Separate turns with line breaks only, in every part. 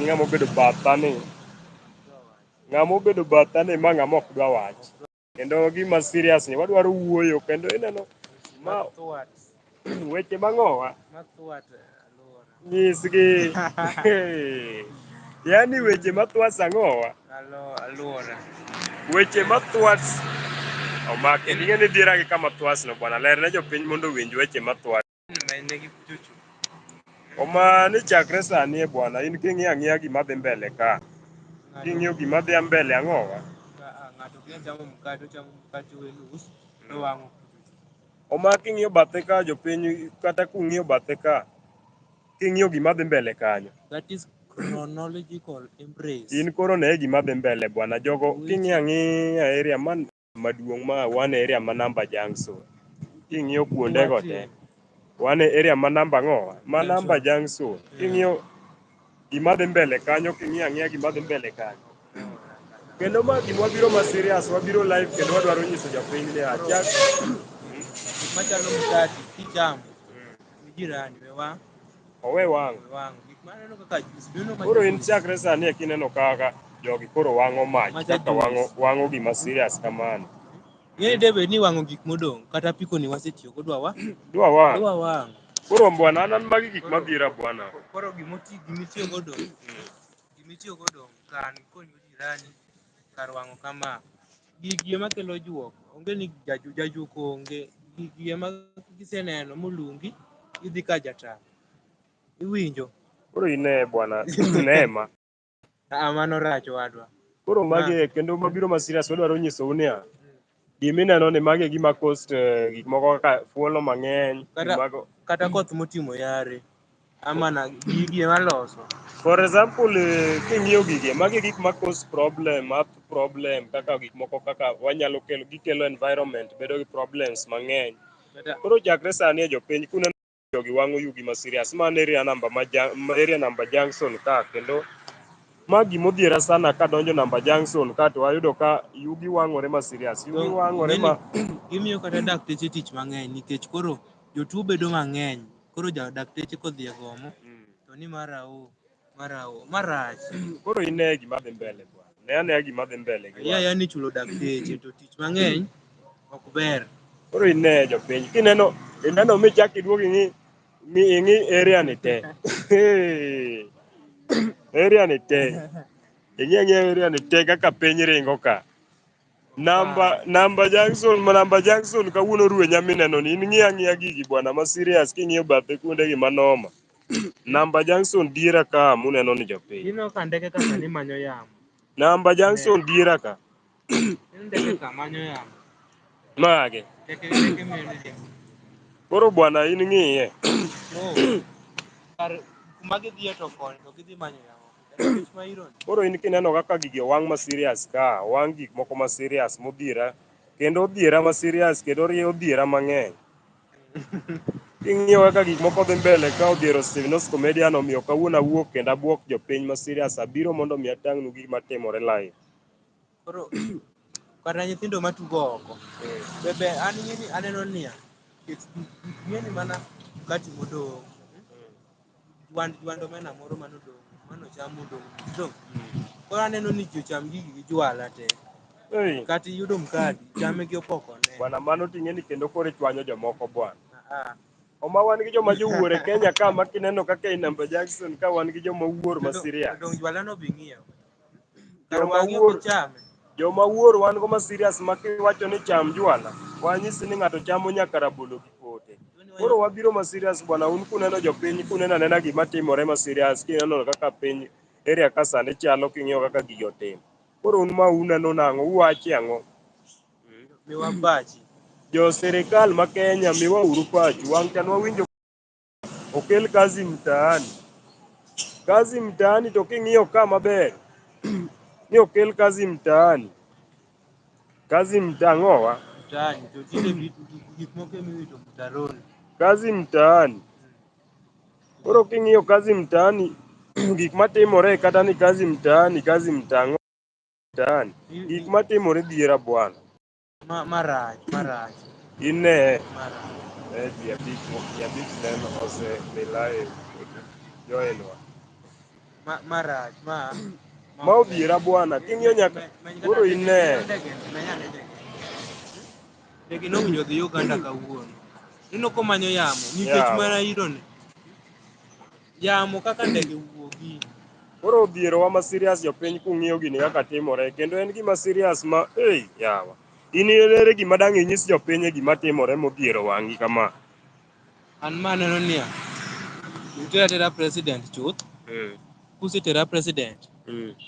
Ng'ama obedo batha ni, ng'ama obedo batha ni ma ng'ama ok dwa wach. Kendo gima serious ni wadwaro wuoyo kendo ineno ma weche mang'owa nyisgi. Yaani weche mathwas ang'owa? Weche mathwas omaki. Ing'e ni diera gi kama thwas no bwana, ler ne jopiny mondo owinj weche mathwas. Oma ni chakre sani e bwana, in king'iyo ang'iya gima dhi mbele ka. King'iyo gima dhi mbele ang'owa?
Ng'ato kia chamo mkate, ochamo mkate we nus, to wang'o.
Oma king'iyo bathe ka jopiny kata kung'iyo bathe ka, king'iyo gima dhi mbele kanyo.
That is chronological embrace.
In koro ne gima dhi mbele bwana, jogo king'iyo ang'iya area man maduong' ma wan e area ma namba junction. King'iyo kuondego te, wan e area ma namba ang'owa? Ma namba junction. King'iyo gima dhi mbele kanyo, king'iyo ang'iya gima dhi mbele kanyo. Kendo ma gima wabiro ma serious, wabiro live kendo wadwaro nyiso jopiny ni achak
Gik machalo mkate kichamo, gi jirani we wang',
owe wang'.
we wang'. Gik ma aneno kaka juice, do you know
Koro
macha
in
juice?
chakre sani eki ineno kaka jogi koro wang'o mach
Macha
kaka
juice.
wang'o wang'o gima serious kamano.
Ing'e ni debed ni wang'o gik modong', kata apiko ni wasetiyo go dwa wa,
Dwa wang'.
dwa wang'.
Koro bwana an an magi gik madhiera bwana.
Koro gimoti gimitiyo godo, gimitiyo godo kan ikonygo jirani kar wang'o kama. Gigi ema kelo juok, onge ni jajuok onge. Gigi ema giseneno molungi, idhi ka jataa. Iwinjo?
Koro ine bwana nema.
Ah, mano rach owadwa.
Koro magi e kendo mabiro ma serious wadwaro nyisou niya gimineno ni magi e gima cost gik moko kaka fuolo mang'eny
Kata,
mago
kata koth motimo yare, ama na gigi ema loso.
For example, king'iyo gigi, magi gik ma cause problem, earth problem, kaka gik moko kaka wanyalo kelo, gikelo environment bedo gi problems mang'eny.
Kata,
Koro chakre sani e jopiny kuneno jogi wang'o yugi ma serious, ma en area number ma area number junction ka kendo ma gimodhiera sana kadonjo namba junction ka to wayudo ka yugi wang'ore ma serious, yugi wang'ore ma
gimiyo kata dakteche tich mang'eny nikech koro jotuo bedo mang'eny. Koro ja dakteche kodhi e gomo to ni marao, marao, marach.
Koro ine gima dhi mbele bwana. Ne anea gima dhi mbele gi
Iya
wang'.
yani chulo dakteche to tich mang'eny ok ber.
Koro ine jopiny kineno ineno michak iduog ing'i mi ing'i area ni te. Area ni te. Ing'i ang'iya area ni te kaka piny ringo ka. Namba namba junction ma namba junction kawuono ruenya mineno ni in ng'i ang'iya gigi bwana ma serious king'iyo bathe kuonde gi manoma. Namba junction diera ka muneno ni jopiny.
Ineno ka ndeke ka sani manyo yamo.
Namba junction diera ka.
Ineno ndeke ka manyo yamo.
Mage.
Ndeke ndeke mineno ni.
Koro bwana in ng'iye.
Oh. Kar kuma gidhiye to koni to gidhi manyo yamo. Kech ma iro ni.
Koro in kineno kaka gigi owang' ma serious ka, owang' gik moko ma serious modhiera, kendo odhiera ma serious kendo odhiera mang'eny. King'iyo kaka gik moko dhi mbele ka odhiero Stevenos Comedian omiyo kawuono awuok kendo abuok jopiny ma serious abiro mondo mi atang'nu gik matimore live.
Koro kata nyithindo matugo oko. Bebe an ing'eni aneno niya, nikech ing'eni mana mkati modong'. Jwand jwand omena moro manodong', manocham modong' dong'. Koro aneno ni ji ocham gigi gi jwala te.
Hey,
Kata iyudo mkati, chame gi opokone.
bwana mano ting'e ni kendo koro ichwanyo jomoko bwana.
Ah,
Oma wan gi joma jowuor e Kenya ka ma kineno kaka ei Namba Junction ka wan gi joma wuor ma serious.
Dong' jwala no be ing'iewo. Kar
Joma
wang'i
wuor
ok ichame.
joma wuor wan go ma serious ma kiwacho ni cham jwala, wanyisi ni ng'ato chamo nyaka rabolo gi pote. Koro wabiro ma serious bwana, un kuneno jopiny kuneno anena gima timore ma serious, kineno kaka piny area ka sani chalo king'iyo kaka gigi otim. Koro un ma uneno nang'o, uwache ang'o?
Miwa pachi.
Jo sirikal ma Kenya miwa uru pachu, wang' cha nwawinjo okel kazi mtaani. Kazi mtaani to king'iyo ka maber ni okel kazi mtaani. Kazi mtang'owa,
Mtaani to tinde gik moko emiwito mtaroni.
kazi mtaani. Koro king'iyo kazi mtaani gik matimore kata ni kazi mtaani, kazi mtang'o mtaani. Gik matimore dhiera bwana.
Marach, marach,
Ine
marach.
Ji abich ji abich neno ose dhi live join wa.
Ma marach ma
Ma odhiera bwana, king'iyo nyaka koro ine.
Ndege nowinjo dhi Uganda kawuono. Neno komanyo yamo nikech
Yawa.
mana irone. Yamo kaka ndege wuogi.
Koro odhierowa ma serious jopiny kung'iyo gini kaka timore kendo en gima serious ma ei yawa. In ere gima dang' inyis jopiny e gima timore modhiero wang'i kama?
An ma aneno niya, utera tera president chuth, kusetera president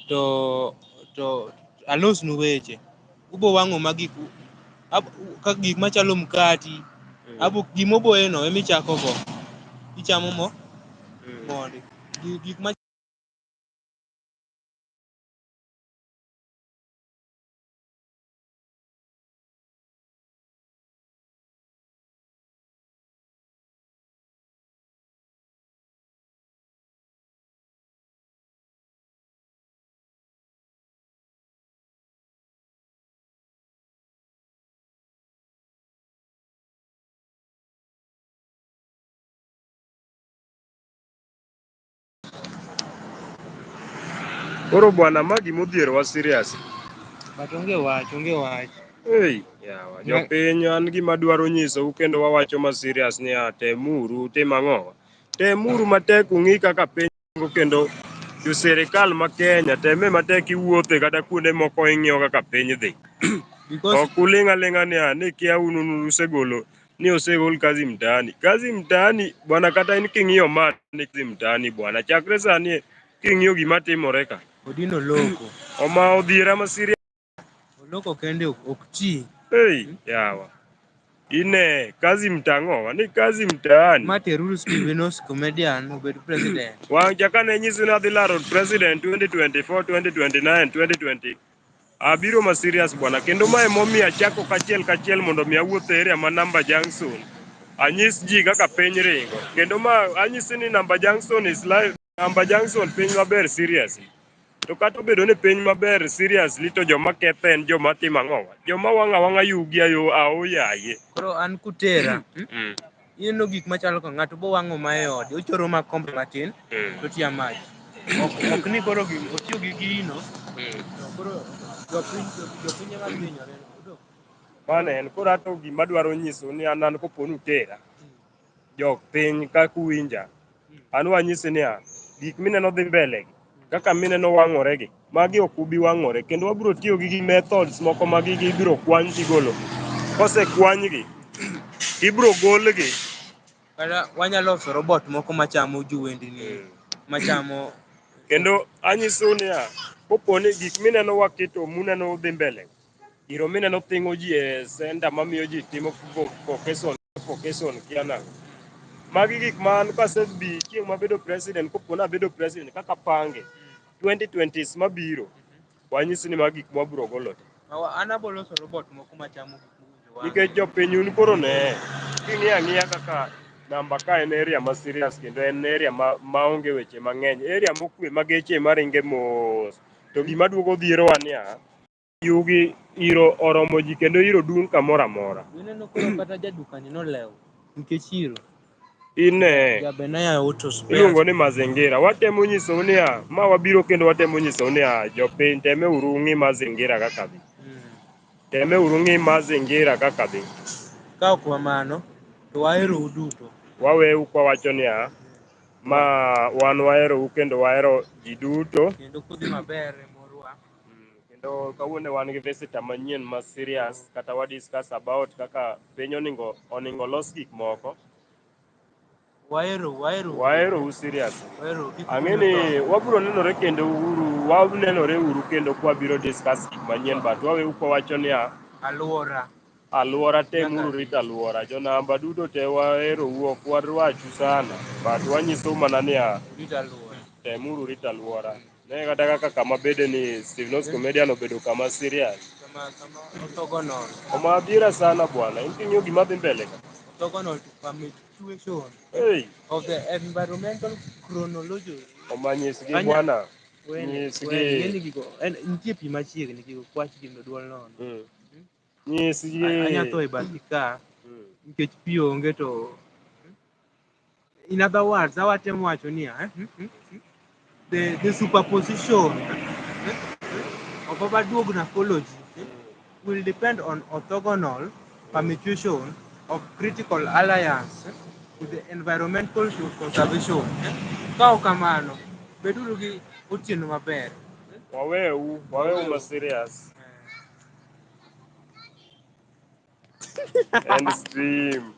to to alosnu weche. Ubo wang'o ma gik ka gik machalo mkati, abo gimoboye no emichako go. Ichamo mo mondi. Gik ma
Koro bwana ma gimodhierowa serious.
But onge wach, onge wach.
Ei, yawa, jopiny an gima dwaro nyisou kendo wawacho ma serious niya temuru tim ang'o? Temuru matek ung'i kaka piny ringo kendo jo sirikal ma Kenya teme matek iwuothe kata kuonde moko ing'iyo kaka piny dhi.
Because
Ok uling' aling'a niya ni kia un usegolo ni osegol kazi mtaani. Kazi mtaani bwana, kata in king'iyo ma ni kazi mtaani bwana, chakre sani king'iyo gima timore ka
Odino loko.
oma odhiera ma serious.
Oloko kende ok ti.
Ei, yawa. Ine kazi mtang'owa ni kazi mtaani.
Ma teruru Stevenos comedian obed president.
Wang' cha kane nyiso ni adhi laro president 2024, 2029, 2020. Abiro ma serious bwana, kendo mae momiyo achako kachiel kachiel mondo mi awuoth e area ma Namba Junction. Anyis ji kaka piny ringo. Kendo ma anyisi ni Namba Junction is live. Namba Junction piny maber seriously. To kata obedo ni piny maber seriously to joma kethe en joma timo ang'owa? Joma wang'o awang'a yugi ayo aoyaye.
Koro an kutera, ineno gik machalo ka ng'ato bo wang'o ma e ode, ochoro ma kombe matin to tiya mach. Ok ni koro otiyo gi gino, to koro jopiny ema dhi hinyore.
Mano en koro ato gima dwaro nyisou ni an kopo ni utera jok piny kaka uwinja an wanyisi niya gik mineno dhi mbele gi kaka mineno wang'ore gi magi ok ubi wang'ore kendo wabiro tiyo gi methods moko ma gigi ibiro kwany tigolo kosekwanygi ibiro golgi
Kata wanyalo loso robot moko machamo juwendni, machamo
kendo anyisou niya kopo ni gik mineno waketo muneno dhi mbele giro mineno thing'o ji e senda mamiyo ji timo vocation vocation kia nang'o magi gik ma an kasebi chieng' mabedo president kopo ni abedo president kaka pange 2020s mabiro wanyisi ni magi gik mwabiro golo te
An abo loso robot moko machamo gik mowinjo wang'e.
nikech jopiny un koro ne king'iyo ang'iya kaka namba ka en area ma serious kendo en area ma maonge weche mang'eny area mokwe ma geche maringe mos to gima duogo dhierowa niya yugi iro oromo ji kendo iro dung' kamoro amora
Ineno koro kata jadukani nolewo nikech iro.
ine
Jabenaya auto spares.
iluongo ni mazingira watemo nyisou niya ma wabiro kendo watemo nyisou niya jopiny teme uru ung'i mazingira kaka dhi teme uru ng'i mazingira kaka dhi
Ka ok kamano, to waherou duto.
waweu kwawacho niya ma wan waherou kendo wahero ji duto
Kendo kudhi maber e morwa.
Kendo kawuono wan gi visitor manyien ma serious kata wa discuss about kaka piny oningo oningo los gik moko
Wahero, wahero.
waherou serious
Wahero. Kik
ang'e
ubed
ni
tho.
wabiro nenore kendo uru wanenore uru kendo kwabiro discuss gik manyien but waweu kwawacho niya
Alwora.
alwora temuru rito alwora jonamba duto te waherou ok warwachu sana but wanyisou mana niya
Rit alwora.
temuru rito alwora ne kata kaka kama bede ni Steve Nos Comedian obedo kama serious
Kama kama othogo nono.
oma adhiera sana bwana in king'iyo gima dhi mbele ka
Othogo nono to permutation
hey,
of the environmental chronology.
oma nyisgi
Anya-
bwana
Wene,
Nyisgi.
wene, ng'eni gigo, en, nitie pi machiegni gigo kwach gino duol nono.
Nyisgi
Anya tho e bathi ka nikech pi onge to in other words awatemo wacho niya eh? The superposition of Obaduog apology will depend on orthogonal permutation of critical alliance with the environmental conservation. Ka ok kamano, beduru gi otieno maber.
Waweu, waweu ma serious. End stream.